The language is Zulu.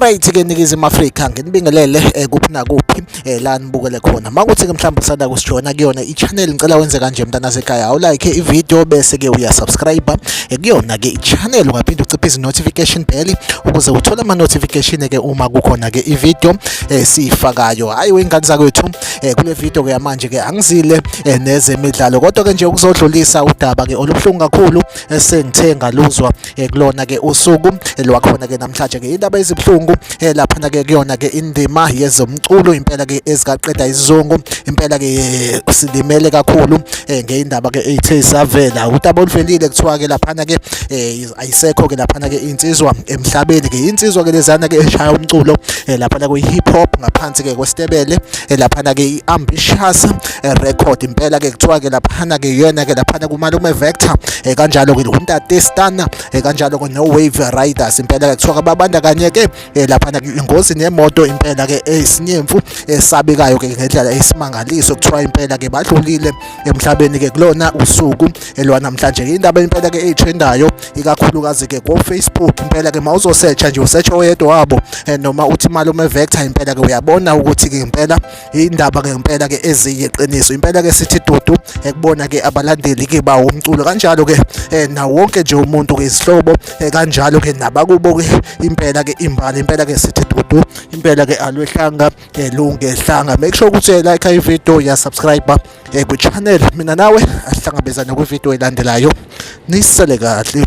Alright ke Ningizimu Afrika, nginibingelele kuphi nakuphi la nibukele khona. Makuthi ke mhlawumbe usanda kusijoyina kuyona i-channel, ngicela wenze kanje mntana sekhaya, awulike i-video bese ke uyasubscribe kuyona ke i-channel, ungaphinde uciphise i-notification bell ukuze uthole ama-notification ke uma kukhona ke i-video esiyifakayo. Hayi wengane zakwethu, kule video ke yamanje ke angizile nezemidlalo, kodwa ke nje ukuzodlulisa udaba ke olubuhlungu kakhulu esengithe ngaluzwa kulona ke usuku lwakhona ke namhlanje ke. Indaba ezibuhlungu laphana ke kuyona ke indima yezomculo, impela ke ezikaqeda isizungu, impela ke silimele kakhulu ngeindaba ke eyithe savela. Udaba oluvelile kuthiwa ke laphana ke ayisekho ke laphana ke insizwa emhlabeni ke, insizwa ke lezana ke eshaya umculo laphana kwi hip hop ngaphansi ke kwesitebele laphana ke i-Ambitious Record. Impela ke kuthiwa ke laphana ke yena ke laphana kuMalume Vector, kanjalo ke uNtate Stana, kanjalo ke no Wave Riders. Impela ke kuthiwa babandakanye ke laphana ke ingozini yemoto, impela ke esinyemfu esabekayo ke ngendlela esimangaliso. Kuthiwa impela ke badlulile emhlabeni ke kulona usuku elwanamhlanje. Indaba impela ke eyitrendayo ikakhulukazi ke ko Facebook, impela ke mawuzosearcha nje, usearch oyedwa wabo noma uthi Malume Vector, impela ke uyabona ukuthi ke impela indaba ke impela ke eziyiqiniso. Impela ke sithi dudu ekubona ke abalandeli ke bawo umculo, kanjalo ke nawo wonke nje umuntu ke, izihlobo, kanjalo ke nabakubo ke, impela ke imbali. Impela ke sithi dudu, impela ke alwehlanga lungehlanga. Make sure ukuthi like i-video, ya subscribe kwi-channel. Mina nawe ahlangabezane kwi-video elandelayo, nisele kahle.